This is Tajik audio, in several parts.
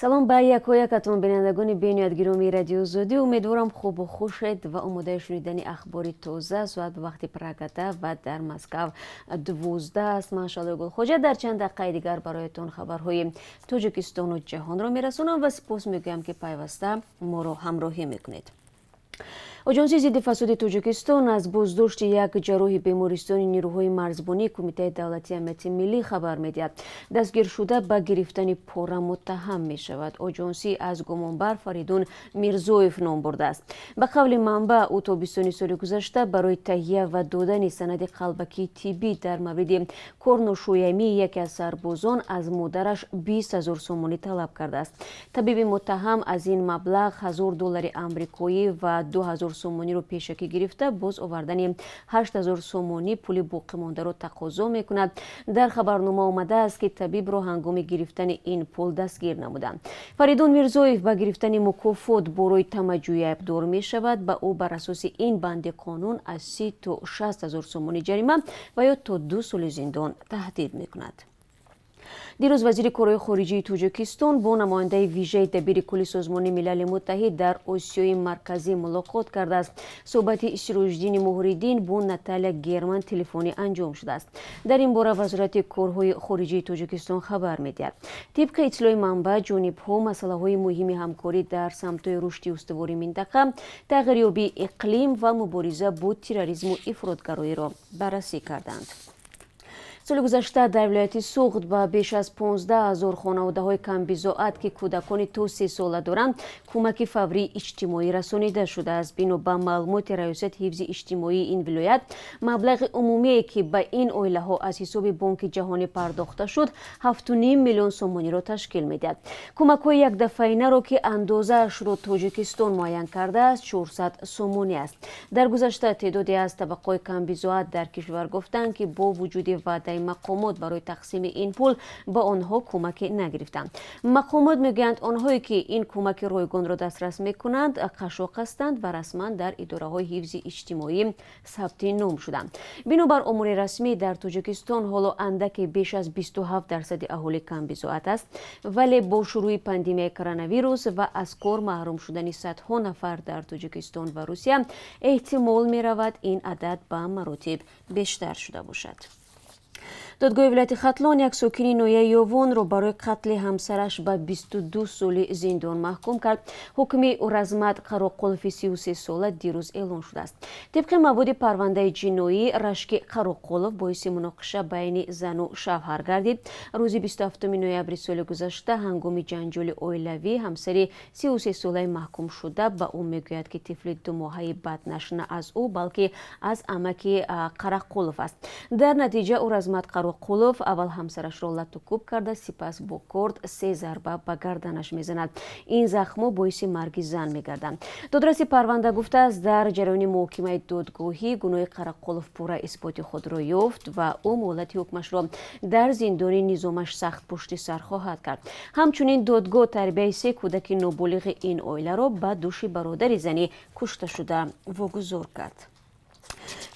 Салом ба якоякатон, бинандагони бениҳоят гиромии Радиои Озодӣ. Умедворам, хубу хушед ва омодаи шунидани ахбори тоза. Соат ба вақти Прага 10 ва дар Москав 12 аст. Ман, Шалои Гулхоҷа, дар чанд дақиқаи дигар бароятон хабарҳои Тоҷикистону ҷаҳонро мерасонам ва сипос мегӯям, ки пайваста моро ҳамроҳӣ мекунед. Оҷонсии зидди фасоди Тоҷикистон аз боздошти як ҷарроҳи бемористони нирӯҳои марзбонии Кумитаи давлатии амнияти миллӣ хабар медиҳад. Дастгиршуда ба гирифтани пора муттаҳам мешавад. Оҷонсӣ аз гумонбар Фаридун Мирзоев ном бурдааст. Ба қавли манбаъ, ӯ тобистони соли гузашта барои таҳия ва додани санади қалбакии тиббӣ дар мавриди корношоямии яке аз сарбозон аз модараш 20 000 сомонӣ талаб кардааст. Табиби муттаҳам аз ин маблағ 1000 доллари амрикоӣ ва 2000 сомониро пешакӣ гирифта, боз овардани 8000 сомонӣ пули боқимондаро тақозо мекунад. Дар хабарнома омадааст, ки табибро ҳангоми гирифтани ин пул дастгир намуданд. Фаридун Мирзоев ба гирифтани мукофот борои тамаъҷӯӣ айбдор мешавад. Ба ӯ бар асоси ин банди қонун аз 30 то 60 000 сомонӣ ҷарима ва ё то 2 соли зиндон таҳдид мекунад. Дирӯз вазири корҳои хориҷии Тоҷикистон бо намояндаи вижаи дабири кулли Созмони Милали Муттаҳид дар Осиёи Марказӣ мулоқот кардааст. Суҳбати Сироҷиддини Муҳриддин бо Наталия Герман телефонӣ анҷом шудааст. Дар ин бора Вазорати корҳои хориҷии Тоҷикистон хабар медиҳад. Тибқи иттилои манбаъ, ҷонибҳо масъалаҳои муҳими ҳамкорӣ дар самтҳои рушди устувори минтақа, тағйирёбии иқлим ва мубориза бо терроризму ифротгароиро баррасӣ карданд. Соли гузашта дар вилояти Суғд ба беш аз 15 000 хонаводаҳои камбизоат, ки кӯдакони то 3 сола доранд, кӯмаки фаврии иҷтимоӣ расонида шудааст. Бино ба маълумоти Раёсати ҳифзи иҷтимоии ин вилоят, маблағи умумие, ки ба ин оилаҳо аз ҳисоби Бонки Ҷаҳонӣ пардохта шуд, 7,5 миллион сомониро ташкил медиҳад. Кӯмакҳои якдафъаинаро, ки андозаашро Тоҷикистон муайян кардааст, 400 сомонӣ аст. Дар гузашта теъдоде аз табақаҳои камбизоат дар кишвар гуфтанд, ки бо вуҷуди ваъдаи мақомот барои тақсими ин пул, ба онҳо кӯмаке нагирифтанд. Мақомот мегӯянд, онҳое, ки ин кӯмаки ройгонро дастрас мекунанд, қашшоқ ҳастанд ва расман дар идораҳои ҳифзи иҷтимоӣ сабти ном шуданд. Бинобар омори расмӣ, дар Тоҷикистон ҳоло андаке беш аз 27 дарсади аҳолӣ камбизоат аст, вале бо шурӯъи пандемияи коронавирус ва аз кор маҳрум шудани садҳо нафар дар Тоҷикистон ва Русия, эҳтимол меравад, ин адад ба маротиб бештар шуда бошад. Додгоҳи вилояти Хатлон як сокини ноҳияи Ёвонро барои қатли ҳамсараш ба 22 соли зиндон маҳкум кард. Ҳукми Уразмат Қароқулови 33 сола дирӯз эълон шудааст. Тибқи маводи парвандаи ҷиноӣ, рашки Қароқулов боиси муноқиша байни зану шавҳар гардид. Рӯзи 27 ноябри соли гузашта, ҳангоми ҷанҷоли оилавӣ, ҳамсари 33-солаи маҳкумшуда ба ӯ мегӯяд, ки тифли думоҳаи батнаш на аз ӯ, балки аз амаки Қарақулов аст. Дар натиҷа Уразмат Қароқулов аввал ҳамсарашро лату кӯб карда, сипас бо корд се зарба ба гарданаш мезанад. Ин захмҳо боиси марги зан мегарданд. Додраси парванда гуфтааст, дар ҷараёни муҳокимаи додгоҳӣ гуноҳи Қарақулов пурра исботи худро ёфт ва ӯ муҳлати ҳукмашро дар зиндони низомаш сахт пушти сар хоҳад кард. Ҳамчунин додгоҳ тарбияи се кӯдаки ноболиғи ин оиларо ба дӯши бародари зани кушташуда вогузор кард.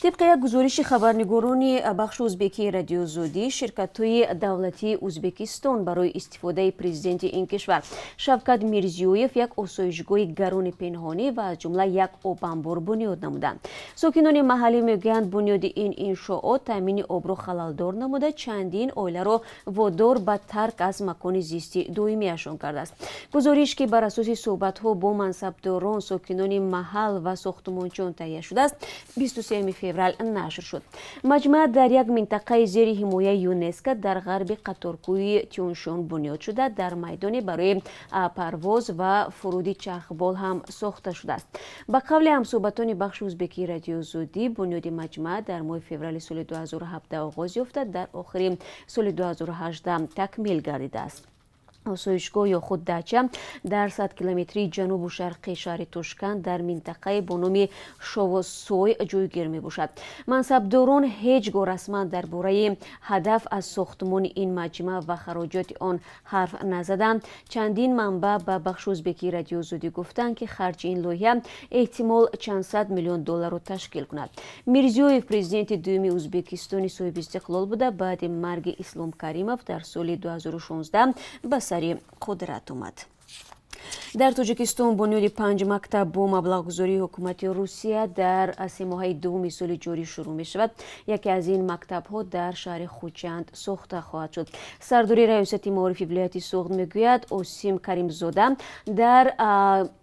Тибқи як гузориши хабарнигорони бахши узбекии Радиои Озодӣ, ширкатҳои давлатии Узбекистон барои истифодаи президенти ин кишвар Шавкат Мирзиёев як осоишгоҳи гарони пинҳонӣ ва аз ҷумла як обанбор бунёд намуданд. Сокинони маҳаллӣ мегӯянд, бунёди ин иншоот таъмини обро халалдор намуда, чандин оиларо водор ба тарк аз макони зисти доимиашон кардааст. Гузориш, ки бар асоси суҳбатҳо бо мансабдорон, сокинони маҳал ва сохтумончиён таҳия шудааст, 23 феврал нашр шуд. Маҷмаа дар як минтақаи зери ҳимояи ЮНЕСКО дар ғарби қаторкӯҳи Тюншон бунёд шуда, дар майдоне барои парвоз ва фуруди чархбол ҳам сохта шудааст. Ба қавли ҳамсӯҳбатони бахши узбекии Радиои Озодӣ, бунёди маҷмаа дар моҳи феврали соли 2017 оғоз ёфта, дар охири соли 2018 такмил гардидааст. Осоишгоҳ ё худ дача дар 100 километрии ҷанубу шарқи шаҳри Тошканд, дар минтақае бо номи Шовозсой ҷойгир мебошад. Мансабдорон ҳеҷ гоҳ расман дар бораи ҳадаф аз сохтмони ин маҷмаа ва хароҷоти он ҳарф назаданд. Чандин манбаъ ба бахши узбекии Радиои Озодӣ гуфтанд, ки харҷи ин лоиҳа эҳтимол чанд сад миллион долларро ташкил кунад. Мирзиёев президенти дуюми Узбекистони соҳиби истиқлол буда, баъди марги Ислом Каримов дар соли 2016 ба сари қудрат омад. Дар Тоҷикистон бунёди 5 мактаб бо маблағгузории ҳукумати Русия дар семоҳаи дуввуми соли ҷорӣ шурӯъ мешавад. Яке аз ин мактабҳо дар шаҳри Хуҷанд сохта хоҳад шуд. Сардори раёсати маорифи вилояти Суғд мегӯяд, Осим Каримзода дар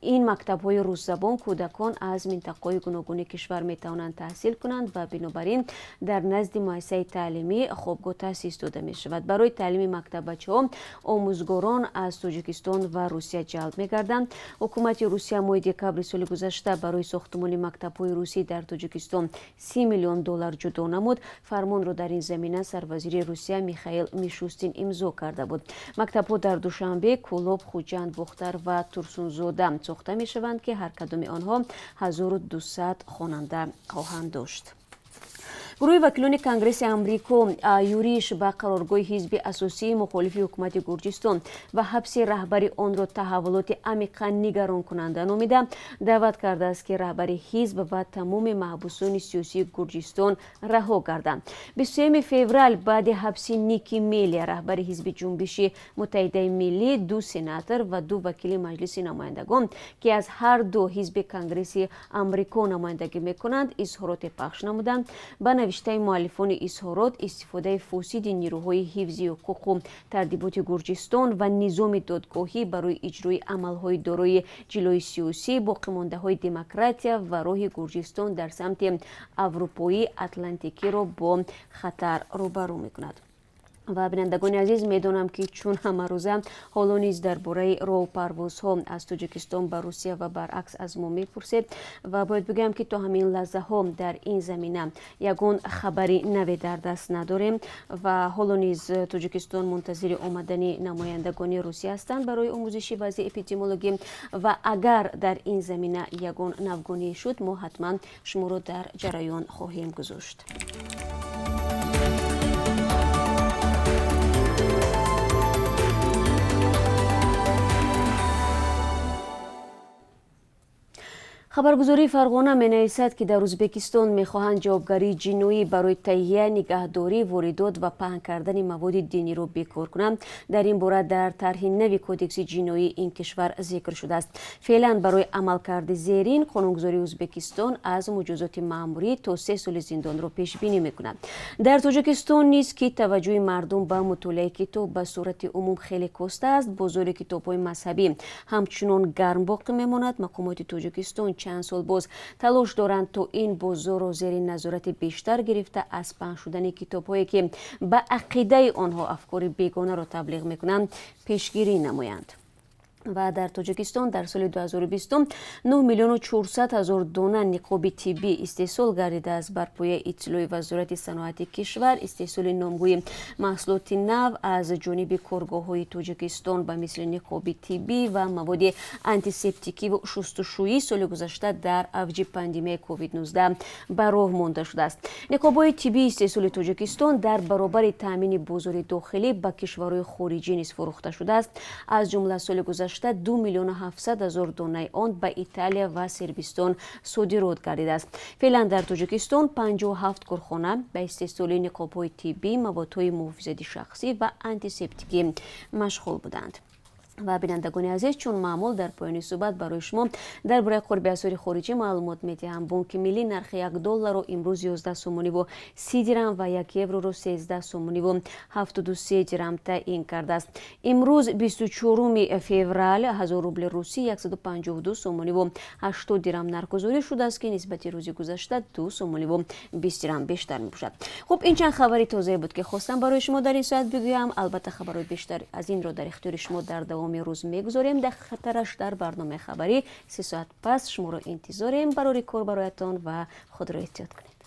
ин мактабҳои русзабон кӯдакон аз минтақаҳои гуногуни кишвар метавонанд таҳсил кунанд ва бинобар ин дар назди муассисаи таълимӣ хобгоҳ таъсис дода мешавад. Барои таълими мактаббачаҳо омӯзгорон аз Тоҷикистон ва Русия ҷалб мегарданд. Ҳукумати Русия моҳи декабри соли гузашта барои сохтмони мактабҳои русӣ дар Тоҷикистон $30 миллион ҷудо намуд. Фармонро дар ин замина сарвазири Русия Михаил Мишустин имзо карда буд. Мактабҳо дар Душанбе, Кӯлоб, Хуҷанд, Бохтар ва Турсунзода сохта мешаванд, ки ҳар кадоми онҳо 1200 хонанда хоҳанд дошт. Гурӯҳи вакилони Конгресси Амрико юриш ба қароргоҳи ҳизби асосии мухолифи ҳукумати Гурҷистон ва ҳабси раҳбари онро таҳаввулоти амиқан нигаронкунанда номида даъват кардааст, ки раҳбари ҳизб ва тамоми маҳбусони сиёсии Гурҷистон раҳо гарданд. 23 феврал баъди ҳабси Ники Мелия, раҳбари ҳизби ҷунбиши Муттаҳидаи Миллӣ, 2 сенатор ва 2 вакили Маҷлиси намояндагон, ки аз ҳар ду ҳизби Конгресси Амрико намояндагӣ мекунанд, изҳороте пахш намуданд. Ба навиштаи муаллифони изҳорот, истифодаи фосиди нирӯҳои ҳифзи ҳуқуқу тартиботи Гурҷистон ва низоми додгоҳӣ барои иҷрои амалҳои дорои ҷилои сиёсӣ, боқимондаҳои демократия ва роҳи Гурҷистон дар самти аврупоӣ атлантикиро бо хатар рӯбарӯ мекунад. Ва бинандагони азиз, медонам, ки чун ҳамарӯза ҳоло низ дар бораи роҳу парвозҳо аз Тоҷикистон ба Русия ва баръакс аз мо мепурсед ва бояд бигӯям, ки то ҳамин лаҳзаҳо дар ин замина ягон хабари наве дар даст надорем ва ҳоло низ Тоҷикистон мунтазири омадани намояндагони Русия ҳастанд барои омӯзиши вазъи эпидемиологӣ ва агар дар ин замина ягон навгонӣ шуд, мо ҳатман шуморо дар ҷараён хоҳем гузошт. Хабаргузории Фарғона менависад, ки дар Ӯзбекистон мехоҳанд ҷавобгарии ҷиноӣ барои таҳия, нигаҳдорӣ, воридот ва паҳн кардани маводи диниро бекор кунанд. Дар ин бора дар тарҳи нави кодекси ҷиноии ин кишвар зикр шудааст. Феълан барои амалкарди зерин қонунгузории Ӯзбекистон аз муҷозоти маъмурӣ то 3 соли зиндонро пешбинӣ мекунад. Дар Тоҷикистон низ, ки таваҷҷӯҳи мардум ба мутолиаи китоб ба сурати умум хеле коста аст, бозори китобҳои мазҳабӣ ҳамчунон гарм боқӣ мемонад. Мақомоти Тоҷикистон чанд сол боз талош доранд, то ин бозорро зери назорати бештар гирифта, аз паҳн шудани китобҳое, ки ба ақидаи онҳо афкори бегонаро таблиғ мекунанд, пешгирӣ намоянд. Ва дар Тоҷикистон дар соли 2020 9 миллиону 400 ҳазор дона ниқоби тиббӣ истеҳсол гардидааст. Бар пояи иттилои Вазорати саноати кишвар, истеҳсоли номгӯи маҳсулоти нав аз ҷониби коргоҳҳои Тоҷикистон ба мисли ниқоби тиббӣ ва маводи антисептикиву шустушӯӣ соли гузашта дар авҷи пандемияи COVID-19 ба роҳ монда шудааст. Ниқобҳои тиббии истеҳсоли Тоҷикистон дар баробари таъмини бозори дохилӣ ба кишварҳои хориҷӣ низ фурӯхта шудааст. Аз ҷумла соли гузашта 2 миллиону 700 ҳазор донаи он ба Италия ва Сербистон содирот гардидааст. Феълан дар Тоҷикистон 57 корхона ба истеҳсоли ниқобҳои тиббӣ, маводҳои муҳофизати шахсӣ ва антисептикӣ машғул буданд. Ва бинандагони азиз, чун маъмул дар поёни суҳбат барои шумо дар бораи қурби асъори хориҷӣ маълумот медиҳам. Бонки Миллӣ нархи 1 долларро имрӯз 11 сомониву 30 дирам ва 1 евроро 13 сомониву 73 дирам таъин кардааст. Имрӯз 24 феврал 1000 рубли русӣ 152 сомониву 80 дирам нархгузорӣ шудааст, ки нисбати рӯзи гузашта 2 сомониву 20 дирам бештар мебошад. Хуб, ин чанд хабари тозае буд, ки хостам барои шумо дар ин соат бигӯям. Албатта хабарҳои бештар аз инро дар ихтиёри шумо дар давоми рӯз мегузорем. Дар хатараш дар барномаи хабарӣ 3 соат пас шуморо интизорем. Барори кор бароятон ва худро эҳтиёт кунед.